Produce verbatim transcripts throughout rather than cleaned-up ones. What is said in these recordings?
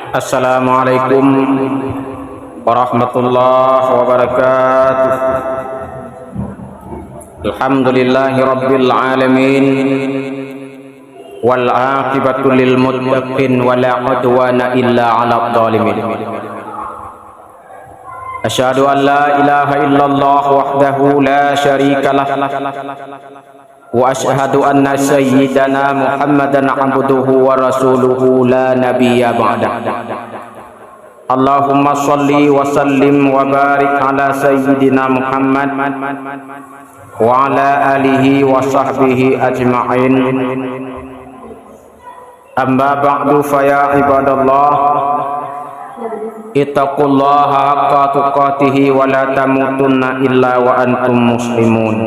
Assalamualaikum warahmatullahi wabarakatuh. Alhamdulillahi rabbil alamin. Wal aqibatu lil muttaqin wa la udwana illa 'alal zalimin. Asyhadu an la ilaha illallah wahdahu la syarikalah. Wa asyhadu anna sayyidana Muhammadan abduhu wa rasuluhu la nabiyya ba'dah. Allahumma shalli wa sallim wa barik ala sayyidina Muhammad wa ala alihi wa sahbihi ajma'in. Amma ba'du, fa ya ibadallah, ittaqullaha haqqa tuqatih wa la tamutunna illa wa antum muslimun.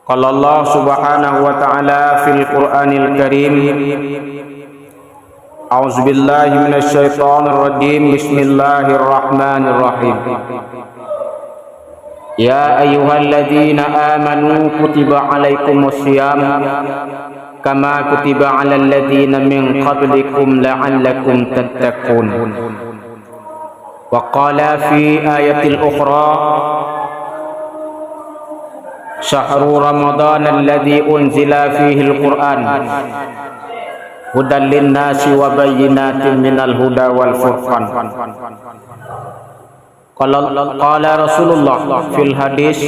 Qala Allah subhanahu wa ta'ala fil Qur'anil Karim, a'udzubillahi minasyaitonirrajim. Bismillahirrahmanirrahim. Ya ayyuhalladzina amanu kutiba alaikumus siyam kama kutiba alal ladzina min qablikum la'allakum tattaqun. Wa qala fi ayatil ukhra, syahru ramadhanal ladzi unzila fihil Qur'an hudal linnasi wa bayyinatin minal huda wal furqan. Qala, qala Rasulullah fil hadis,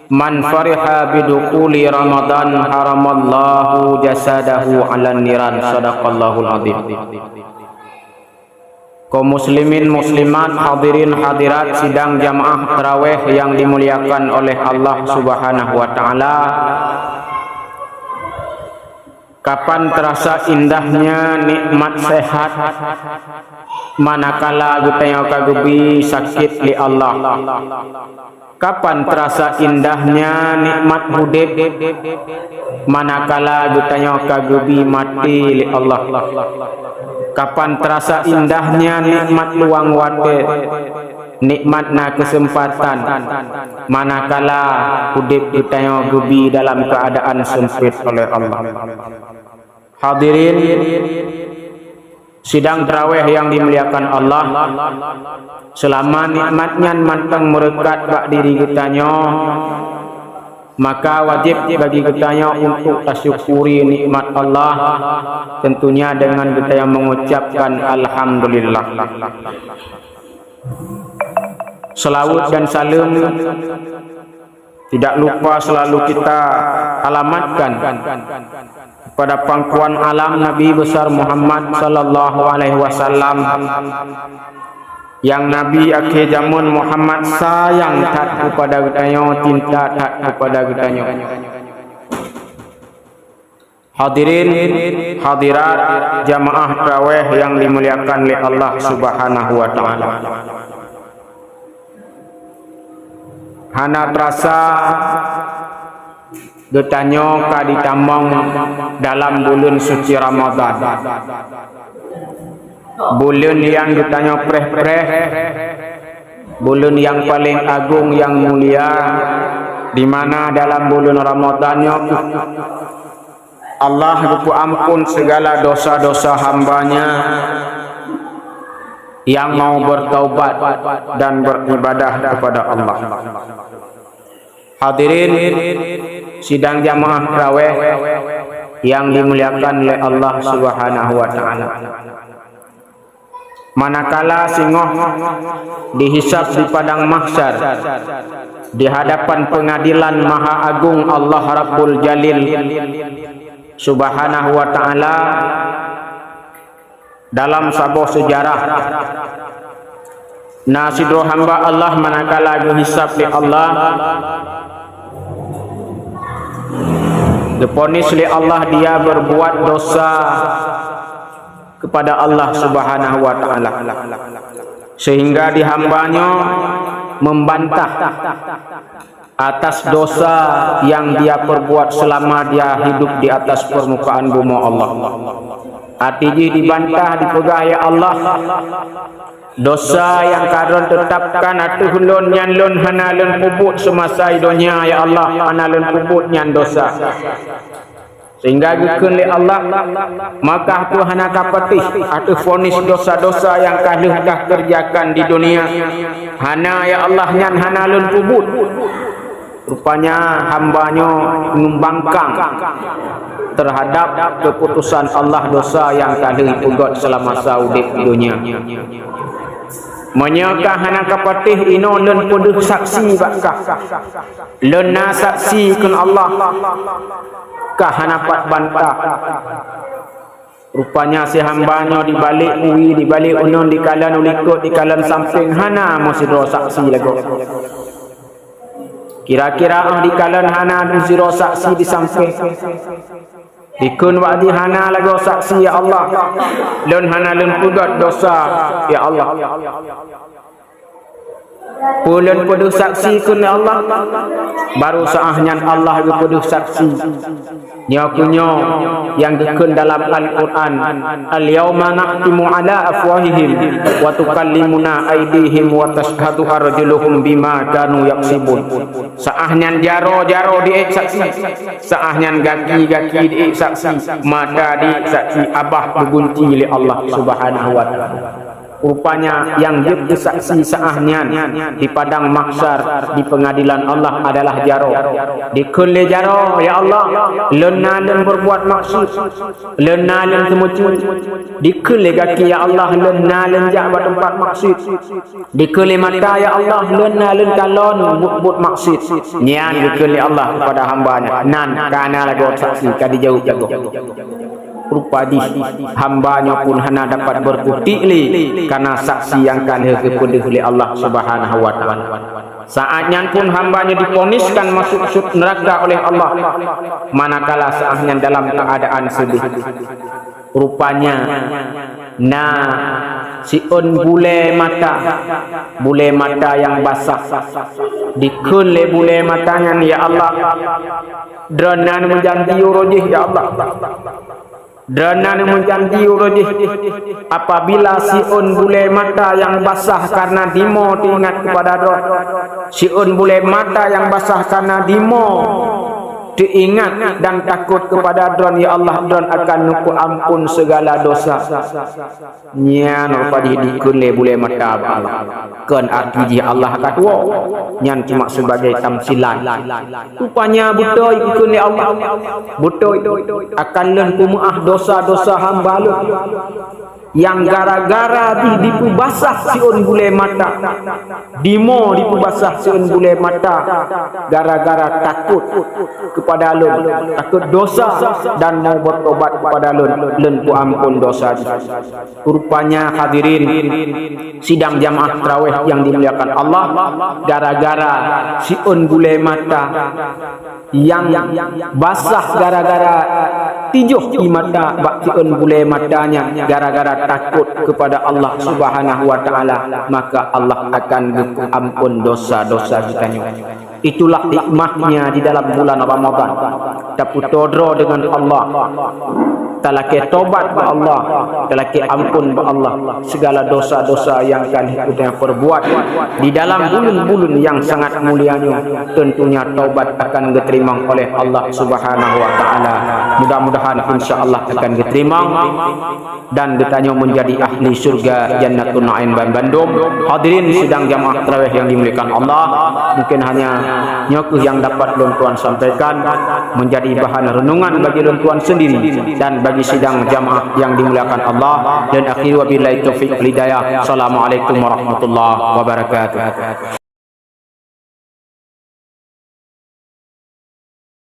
man fariha bidukhuli Ramadan haramallahu jasadahu 'alan niran. Sadaqallahul azim. Kaum muslimin muslimat, hadirin hadirat sidang jamaah tarawih yang dimuliakan oleh Allah Subhanahu wa taala. Kapan terasa indahnya nikmat sehat, manakala geutanyoe ka geubi sakét lé Allah? Kapan terasa indahnya nikmat udeb, manakala geutanyoe ka geubi maté lé Allah? Kapan terasa indahnya nikmat luwang watée, nikmat na keuseumpatan, manakala udeb geutanyoe geubi dalam keuadaan seumpét oleh Allah? Hadirin sidang tarawih yang dimuliakan Allah, seulama nikmat nyan mantong meureukat bak diri geutanyoe, maka wajéb bagi geutanyoe untuk tasyukuri nikmat Allah, tentunya dengan geutanyoe mengucapkan alhamdulillah. Selawat dan salam tidak lupa selalu kita alamatkan kepada pangkuan alam Nabi besar Muhammad sallallahu alaihi wasallam, yang Nabi akhé jameun Muhammad sayang that kepada geutanyoe, cinta that kepada geutanyoe. Hadirin hadirat jamaah tarawih yang dimuliakan lé Allah Subhanahu wa taala. Hana terasa geutanyoe ka ditamong dalam buleuen suci Ramadan. Buleuen nyang geutanyoe preh-preh, buleuen nyang paleng agong nyang mulia, di mana dalam buleuen Ramadan nyoe Allah geupeuamphon segala dosa-dosa hamba-Nya yang mau bertaubat dan beribadah kepada Allah. Hadirin sidang jamaah tarawih yang dimuliakan lé Allah Subhanahu wa taala. Manakala singoh dihisab di padang mahsyar, di hadapan pengadilan maha agung Allah Rabbul Jalil Subhanahu wa taala, dalam saboh seujarah, na sidroe hamba Allah manakala geuhisab lé Allah, geuponis lé Allah dia berbuat dosa kepada Allah Subhanahu wa taala, sehingga di hamba nyoe membantah atas dosa yang dia perbuat selama dia hidup di atas permukaan bumoe Allah. Até jih dibantah, dipeugah, "Ya Allah, dosa nyang ka Lôn tetapkan ateueh Lôn nyan Lôn hana Lôn peubuet seumasa i donya, ya Allah, hana Lôn peubuet nyan dosa." Sehingga geukheun lé Allah, maka peue hana kapatéh ateueh vonis dosa-dosa nyang ka lheueh kakeureujakan di dunia. Hana, ya Allah, nyan hana lôn peubuet. Rupanya hamba nyoe ngeumbangkang teuhadab keuputosan Allah dosa nyang ka lheueh peugöt seulama sa udép di dunia. Meunyoe ka hana kapatéh, inoe lôn peudeuh saksi bak kah. Lôn na saksi kheun Allah, ka hana pat bantah. Rupanya si hamba nyoe dibalek ui, dibalek uneun, dikalon u likot, dikalon sampéng, hana meusidroe saksi lagoe. Kira-kira ah dikalon hana meusidroe saksi di sampéng. Dikheun bak jih hana lagoe saksi, ya Allah. Lôn hana lôn peugöt dosa, ya Allah. Peue lôn peudeuh saksi kheun lé Allah? Baru saah nyan Allah geupeudeuh saksi. Nyoe keuh nyoe nyang geukheun dalam Al-Qur'an, "Al-yauma nakhtimu ala afwahihim wa tukallimuna aidihim wa tasyhadu arjuluhum bima kanu yaksibun." Saah nyan jaroe-jaroe diék saksi, saah nyan gaki-gaki diék saksi, mata diék saksi, babah geugunci lé Allah Subhanahu wa Ta'ala. Rupanya nyang jeuet keu saksi saah nyan di padang mahsyar, di peungadilan Allah adalah jaroe. Dikheun lé jaroe, "Ya Allah, lôn na lôn peubuet maksiet, lôn na lôn teumeucue." Dikheun lé gaki, "Ya Allah, lôn na lôn jak bak teumpat maksiet." Dikheun lé mata, "Ya Allah, lôn na lôn kalon buet-buet maksiet." Nyan dikheun lé Allah kepada hamba nyan, "Nan ka na lagoe saksi, ka dijaweueb lagoe." Rupa jih hamba nyoe pun hana dapat beukutik lé karena saksi nyang ka lheueh geupeudeuh lé Allah Subhanahu wa Ta'ala. Saat nyan pun hamba nyoe diponiskan masuk sut neuraka oleh Allah, manakala saat nyan dalam keuadaan seudeh. Rupanya na siôn bulée mata, bulée mata nyang basah. Dikheun lé bulée mata nyan, "Ya Allah, Droeneuh meujanji uroe jih, ya Allah. Droeneuh meujanji uroe jih, apabila siôn bulée mata nyang basah kareuna dimo teuingat keupada Droe, siôn bulée mata nyang basah kareuna dimo teuingat dan takot keupada Droe, ya Allah, Droe akan neupeuamphon sigala dosa." Nyan rupa jih dikheun lé bulée mata bak Allah. Kon arti jih Allah ka tuwoe. Nyan cuma sebagai tamsilan. Rupanya beutôi dikheun lé Allah. Beutôi akan lôn peumeuáh dosa-dosa hamba lôn. Nyang gara-gara jih dipeubasah siôn bulée mata. Dimo dipeubasah siôn bulée mata gara-gara takot keupada lôn, takot dosa dan mau beutobat keupada lôn, lôn peuamphon dosa jih. Rupanya hadirin sidang jamaah tarawih yang dimuliakan Allah, gara-gara siôn bulée mata nyang basah gara-gara tijoh ie mata bak siôn bulée mata nyan gara-gara takot keupada Allah Subhanahu wa Ta'ala, maka Allah akan geupeuamphon dosa-dosa geutanyoe. Itulah hikmahnya di dalam bulan Ramadan. Tapeutoe droe deungon Allah. Talakée tobat bak Allah, talakée amphon bak Allah sigala dosa-dosa nyang ka lheueh geutanyoe peubuet di dalam buleuen-buleuen nyang sangat mulia nyoe. Tentunya tobat akan geuteurimong oleh Allah Subhanahu wa Ta'ala. Mudah-mudahan insya Allah akan geuteurimong dan geutanyoe meunjadi ahli syurga Jannatun Naim ban bandum. Hadirin sidang jamaah tarawih yang dimuliakan Allah, mungkin hanya nyoe keuh nyang dapat lôn tuan sampaikan, menjadi bahan renungan bagi lôn tuan sendiri dan bagi sidang jamaah yang dimuliakan Allah. Dan akhir wabillahi taufiq wal hidayah. Assalamualaikum warahmatullahi wabarakatuh.